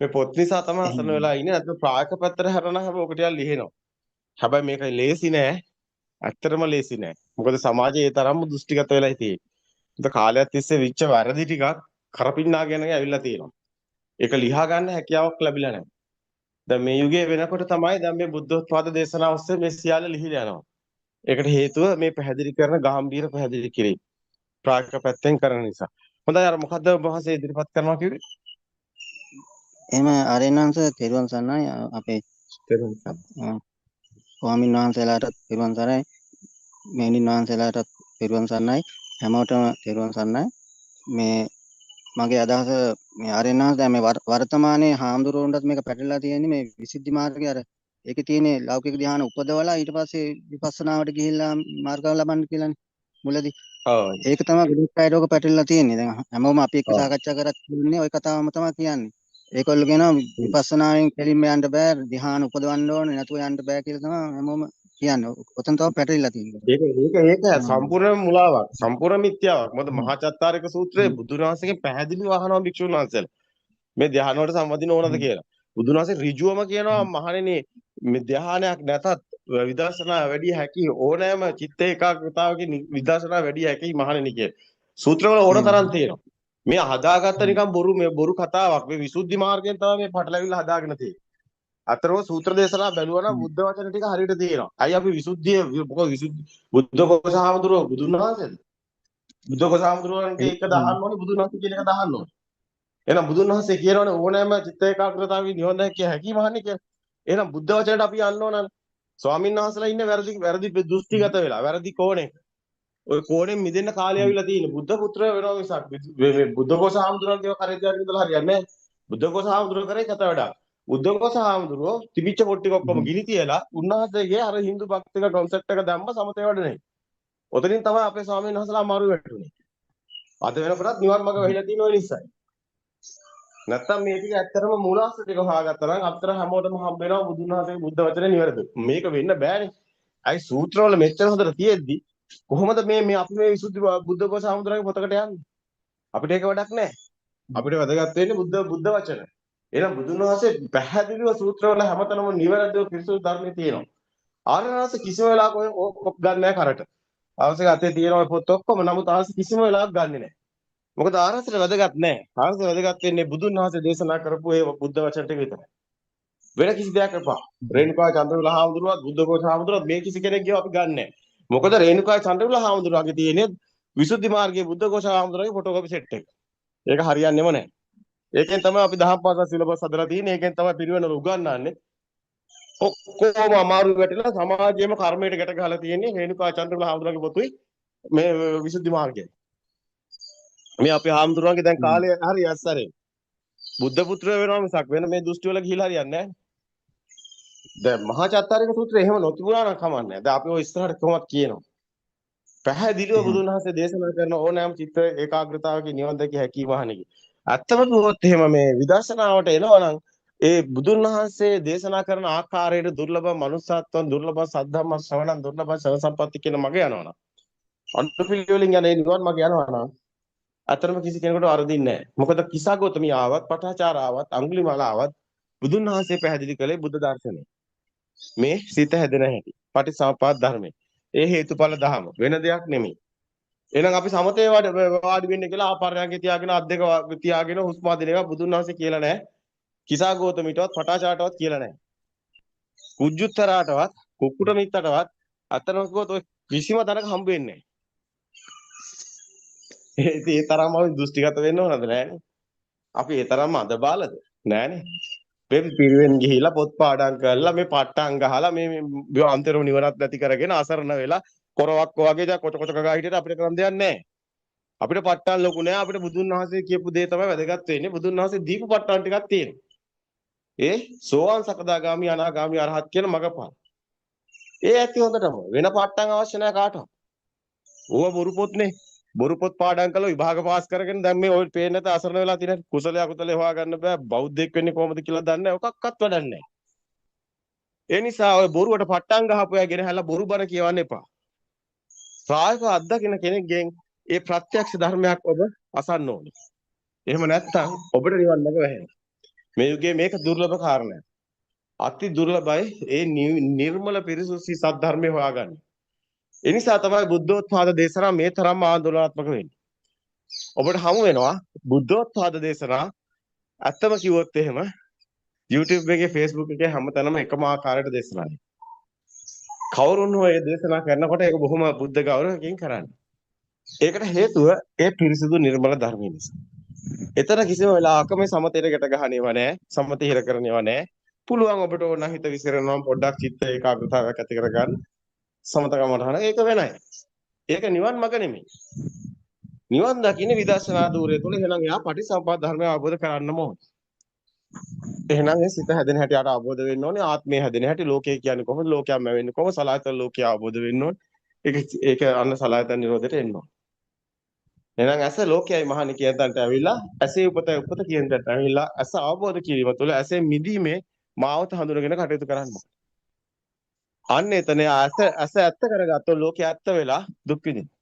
මේ පොත් නිසා තමයි අසරණ එහෙමයි. වෙලා ඉන්නේ. නැත්නම් ප්‍රායෝගික පැත්තට හැරෙන හැම ඔක ටිකක් ලිහෙනවා. හැබැයි මේක ලේසි නෑ. ඇත්තටම ලේසි නෑ. මොකද සමාජය ඒ තරම්ම දෘෂ්ටිගත වෙලා තියෙන්නේ. මොකද කාලයක් තිස්සේ විච්ච වැරදි ටිකක් කරපින්නාගෙන ඇවිල්ලා තියෙනවා. ඒක ලිහා ගන්න හැකියාවක් ලැබිලා නැහැ. දැන් මේ යුගයේ වෙනකොට තමයි දැන් මේ බුද්ධෝත්පාද දේශනාව ඔස්සේ මේ සියල්ල ලිහිලා යනවා. ඒකට හේතුව මේ පැහැදිලි කරන ගැඹීර පැහැදිලි කිරීම. ප්‍රායෝගික පැත්තෙන් කරන නිසා. හොඳයි, අර මොකද්ද ඔබ වහන්සේ ඉදිරිපත් කරනවා කිව්වේ? එහෙම ආර්යනාංශ, තෙරුවන් සරණයි අපේ තෙරුවන් සරණයි. ස්වාමීන් වහන්සේලාටත් තෙරුවන් සරණයි, මෑණින් වහන්සේලාටත් තෙරුවන් සරණයි, හැමෝටම තෙරුවන් සරණයි. මේ මගේ අදහස මේ ආර්යනාංශ, දැන් මේ වර්තමානයේ හාමුදුරුවන්ටත් මේක පැටලලා තියෙන්නේ මේ විසුද්ධි මාර්ගය. අර ඒකේ තියෙන ලෞකික ධ්‍යාන උපදවලා ඊට පස්සේ විපස්සනාවට ගිහිල්ලා මාර්ග ලබන්න කියලානේ මුලදී. ඔව්. ඒක තමයි ගොඩක් අයට ඔක පැටලලා තියෙන්නේ. දැන් හැමෝම අපි එක්ක සාකච්ඡා කරත් කියන්නේ ඔය කතාවම තමයි කියන්නේ. ඒගොල්ලෝ කියනවා විපස්සනාවෙන් කෙලින්ම යන්න බෑ, ධ්‍යාන උපදවන්න ඕනේ, නැතුව යන්න බෑ කියලා තමයි හැමෝම කියන්නේ. ඔතන තමයි පැටලිලා තියෙන්නේ. ඒක ඒක ඒක සම්පූර්ණ මුලාවක්, සම්පූර්ණ මිත්‍යාවක්. මොකද මහා චත්තාරික සූත්‍රයේ බුදුන් වහන්සේගෙන් පැහැදිලිව අහනවා භික්ෂුන් වහන්සේලා. මේ ධ්‍යාන වලට සම්බන්ධින ඕනද කියලා. බුදුන් වහන්සේ ඍජුවම කියනවා මහණෙනි, මේ ධ්‍යානයක් නැතත් විදර්ශනා වැඩි හැකි, ඕනෑම චිත්ත ඒකාග්‍රතාවකින් විදර්ශනා වැඩි හැකි මහණෙනි කියලා. සූත්‍රවල ඕන තරම් තියෙනවා. මේ හදාගත්ත නිකන් බොරු, මේ බොරු කතාවක්. මේ විසුද්ධි මාර්ගයෙන් තමයි මේ පටලැවිල්ල හදාගෙන තියෙන්නේ. අතරව සූත්‍ර දේශනා බැලුවා නම් බුද්ධ වචන ටික හරියට තියෙනවා. අයි අපි විසුද්ධිය මොකද විසුද්ධි බුද්ධඝෝෂ හාමුදුරුවෝ බුදුන් වහන්සේද? බුද්ධඝෝෂ හාමුදුරුවන්ගේ එක දහන්න ඕනේ, බුදුන් වහන්සේ කියන එක දහන්න ඕනේ. එහෙනම් බුදුන් වහන්සේ කියනවනේ ඕනෑම චිත්ත ඒකාග්‍රතාවකින් නිවන් දැකිය හැකි මහන්නේ කියලා. එහෙනම් බුද්ධ වචනට අපි යන්න ඕනනේ. ස්වාමීන් වහන්සේලා ඉන්නේ වැරදි වැරදි දෘෂ්ටිගත වෙලා, වැරදි කෝණයක. ඔය කෝණයෙන් මිදෙන්න කාලය ඇවිල්ලා තියෙන්නේ. බුද්ධ පුත්‍රය වෙනවා මිසක් මේ බුද්ධඝෝෂ හාමුදුරුවන්ගේ කරේ තියාගෙන ඉඳලා හරියන්නේ නැහැ. බුද්ධඝෝෂ හාමුදුරුවෝ කරේ කත වැඩක්. බුද්ධඝෝෂ හාමුදුරුවෝ තිබිච්ච පොත් ටික ඔක්කොම ගිනි තියලා උන්වහන්සේගේ අර හින්දු භක්තික කොන්සෙප්ට් එක දැම්ම සමතේ වඩනේ. ඔතනින් තමයි අපේ ස්වාමීන් වහන්සේලා අමාරු වැටුනේ. අද වෙනකොටත් නිවන් මඟ වැහිලා තියෙන ඔය නිසායි. නැත්තම් මේ ටික ඇත්තටම මූලාශ්‍ර ටික හොයාගත්තා නම් අතර හැමෝටම හම්බ වෙනවා බුදුන් වහන්සේගේ බුද්ධ වචනේ නිවැරදිව. මේක වෙන්න බෑනේ. අයි සූත්‍රවල මෙච්චර හොඳට තියෙද්දි කොහොමද මේ මේ අපි මේ විසුද්ධි බුද්ධඝෝෂ හාමුදුරන්ගේ පොතකට යන්නේ? අපිට ඒක වැඩක් නෑ. අපිට වැදගත් වෙන්නේ බුද්ධ බුද්ධ වචන. එහෙනම් බුදුන් වහන්සේ පැහැදිලිව සූත්‍රවල හැමතැනම නිවැරදිව පිරිසුදු ධර්මයේ තියෙනවා. ආර්යනාථ කිසිම වෙලාවක ඔය පොත් ගන්න නෑ කරට. ආවසක අතේ තියෙන ඔය පොත් ඔක්කොම, නමුත් ආවස කිසිම වෙලාවක ගන්නෙ නෑ. මොකද ආරසට වැදගත් නෑ. ආරසට වැදගත් වෙන්නේ බුදුන් වහන්සේ දේශනා කරපු ඒ බුද්ධ වචන ටික විතරයි. වෙන කිසි දෙයක් එපා. රේණුකා චන්ද්‍රවිල හාමුදුරුවත් බුද්ධඝෝෂ හාමුදුරුවත් මේ කිසි කෙනෙක්ගේව අපි ගන්නෑ. මොකද රේණුකා චන්ද්‍රවිල හාමුදුරුවන්ගේ තියෙන්නේ විසුද්ධි මාර්ගයේ බුද්ධඝෝෂ හාමුදුරුවන්ගේ ෆොටෝකොපි සෙට් එක. ඒක හරියන්නේම නෑ. ඒකෙන් තමයි අපි දහම් පාසල් සිලබස් හදලා තියෙන්නේ. ඒකෙන් තමයි පිරිවෙන උගන්වන්නේ. ඔක්කොම අමාරු වැටිලා සමාජයේම කර්මයට ගැට ගහලා තියෙන්නේ රේණුකා චන්ද්‍රවිල හාමුදුරුවන්ගේ පොතුයි මේ විසුද්ධි මාර්ගයයි. මේ අපේ හාමුදුරුවන්ගේ දැන් කාලය හරි ඇස්සරේ. බුද්ධ පුත්‍රයෝ වෙනවා මිසක් වෙන මේ දෘෂ්ටි වල ගිහිලා හරියන්නේ නැහැ. දැන් මහා චත්තාරික සූත්‍රය එහෙම නොතිබුණා නම් කමක් නැහැ. දැන් අපි ඔය ඉස්සරහට කොහොමද කියනවා. පැහැදිලිව බුදුන් වහන්සේ දේශනා කරන ඕනෑම චිත්ත ඒකාග්‍රතාවකින් නිවන් දැකිය හැකි වහණෙකි. ඇත්තම කිව්වොත් එහෙම මේ විදර්ශනාවට එනවා නම් ඒ බුදුන් වහන්සේ දේශනා කරන ආකාරයට දුර්ලභ මනුස්සත්වං දුර්ලභ සද්ධම්ම ශ්‍රවණං දුර්ලභ ශ්‍රවණ සම්පatti කියන මග යනවා නම්, අනුපිළිවෙලින් යන ඒ නිවන් මග යනවා නම් අතරම කිසි කෙනෙකුට වරදින්නේ නැහැ. මොකද කිසాగෞතමිය ආවත්, පටාචාර ආවත්, අඟුලිමාල ආවත් බුදුන් වහන්සේ පැහැදිලි කළේ බුද්ධ දර්ශනය. මේ සිත හැදෙන හැටි, පටිසමුප්පාද ධර්මය. ඒ හේතුඵල ධහම වෙන දෙයක් නෙමෙයි. එහෙනම් අපි සමතේ වාඩි වෙන්න කියලා ආපර්යංගේ තියාගෙන අත් දෙක තියාගෙන හුස්ම අදින එක බුදුන් වහන්සේ කියලා නැහැ. කිසాగෞතමිටවත් පටාචාරටවත් කියලා නැහැ. කුජ්ජුත්තරාටවත් කුක්කුට මිත්තටවත් අතරම කිව්වොත් ඔය කිසිම තැනක හම්බ වෙන්නේ නැහැ. ඉතින් ඒ තරම්ම අපි දෘෂ්ටිගත වෙන්න ඕනද නෑනේ. අපි ඒ තරම්ම අද බාලද නෑනේ. මේ පිරිවෙන් ගිහිලා පොත් පාඩම් කරලා මේ පට්ටම් ගහලා මේ මේ අන්තිම නිවනත් නැති කරගෙන අසරණ වෙලා කොරවක් වගේ දැන් කොච කොච ගගා හිටියට අපිට කරන්න දෙයක් නෑ. අපිට පට්ටම් ලොකු නෑ. අපිට බුදුන් වහන්සේ කියපු දේ තමයි වැදගත් වෙන්නේ. බුදුන් වහන්සේ දීපු පට්ටම් ටිකක් තියෙනවා. ඒ සෝවාන් සකදාගාමි අනාගාමි අරහත් කියන මගපල්. ඒ ඇති හොඳටම වෙන පට්ටම් අවශ්‍ය නෑ කාටවත්. ඕව බොරු පොත්නේ. බොරු පොත් පාඩම් කරලා විභාග පාස් කරගෙන දැන් මේ ඔය පේන්නේ නැත අසරණ වෙලා තියෙන කුසල අකුසල හොයා ගන්න බෑ. බෞද්ධයෙක් වෙන්නේ කොහොමද කියලා දන්නේ නැහැ. ඔකක්වත් වැඩක් නැහැ. ඒ නිසා ඔය බොරුවට පට්ටම් ගහපු අය ගෙන හැලා බොරු බණ කියවන්න එපා. ප්‍රායෝගිකව අත්දකින කෙනෙක්ගෙන් ඒ ප්‍රත්‍යක්ෂ ධර්මයක් ඔබ අසන්න ඕනේ. එහෙම නැත්නම් ඔබට නිවන් මඟ වැහෙනවා. මේ යුගයේ මේක දුර්ලභ කාරණයක්. අති දුර්ලභයි ඒ නිර්මල පිරිසුදු සත් ධර්මය හොයාගන්න. ඒ නිසා තමයි බුද්ධෝත්පාද දේශනා මේ තරම්ම ආందోලනාත්මක වෙන්නේ. ඔබට හමු වෙනවා බුද්ධෝත්පාද දේශනා ඇත්තම කිව්වොත් එහෙම YouTube එකේ, Facebook එකේ හැමතැනම එකම ආකාරයට දේශනා. කවුරුන් හෝ ඒ දේශනා කරනකොට ඒක බොහොම බුද්ධ ගෞරවයෙන් කරන්නේ. ඒකට හේතුව ඒ පිරිසිදු නිර්මල ධර්මය නිසා. එතන කිසිම වෙලාවක මේ සමතේට ගැට ගහන ඒවා නෑ, සමතේ හිර කරන ඒවා නෑ. පුළුවන් ඔබට ඕන හිත විසිරෙනවා පොඩ්ඩක් චිත්ත ඒකාග්‍රතාවයක් ඇති කරගන්න. සමතකමටහන ඒක වෙනයි. ඒක නිවන් මඟ නෙමෙයි. නිවන් දකින්නේ විදර්ශනා දූරය තුළ. එහෙනම් එයා පටිසම්පාද ධර්මය අවබෝධ කරන්නම ඕනේ. එහෙනම් ඒ සිත හැදෙන හැටි යාට අවබෝධ වෙන්න ඕනේ. ආත්මය හැදෙන හැටි, ලෝකය කියන්නේ කොහොමද, ලෝකයක් මැවෙන්නේ කොහොමද, සලආයතන ලෝකය අවබෝධ වෙන්න ඕනේ. ඒක ඒක අන්න සලආයතන නිරෝධයට එන්න ඕනේ. එහෙනම් ඇස ලෝකයයි මහණි කියන තැනට ඇවිල්ලා, ඇසේ උපතයි උපත කියන තැනට ඇවිල්ලා, ඇස අවබෝධ කිරීම තුළ ඇසේ මිදීමේ මාවත හඳුනගෙන කටයුතු කරන්න. අන්න එතන ඇස ඇස ඇත්ත කරගත්තොත් ලෝකය ඇත්ත වෙලා දුක් විඳිනවා.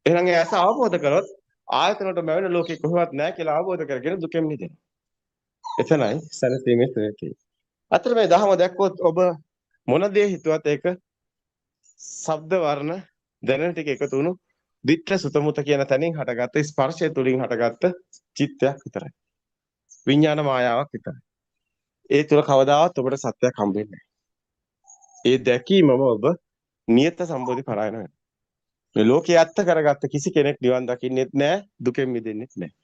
එහෙනම් ඒ ඇස අවබෝධ කරොත් ආයතන වලට මැවෙන ලෝකේ කොහෙවත් නැහැ කියලා අවබෝධ කරගෙන දුකෙන් මිදෙනවා. එතනයි සැනසීමේ ශ්‍රේෂ්ඨය. අතර මේ දහම දැක්කොත් ඔබ මොන දේ හිතුවත් ඒක ශබ්ද වර්ණ දැනෙන ටික එකතු වුණු දිට්ඨ සුතමුත කියන තැනින් හටගත්ත ස්පර්ශය තුලින් හටගත්ත චිත්තයක් විතරයි. විඥාන මායාවක් විතරයි. ඒ තුල කවදාවත් ඔබට සත්‍යයක් හම්බෙන්නේ නැහැ. ඒ දැකීමම ඔබ නියත සම්බෝධි පරායන වෙනවා. මේ ලෝකයේ ඇත්ත කරගත්ත කිසි කෙනෙක් නිවන් දකින්නෙත් නැහැ, දුකෙන් මිදෙන්නෙත් නැහැ.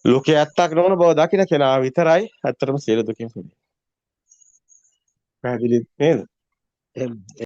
ලෝකයේ ඇත්තක් නොවන බව දකින කෙනා විතරයි ඇත්තටම සියලු දුකින් මිදෙන්නේ. පැහැදිලි නේද? එහෙම.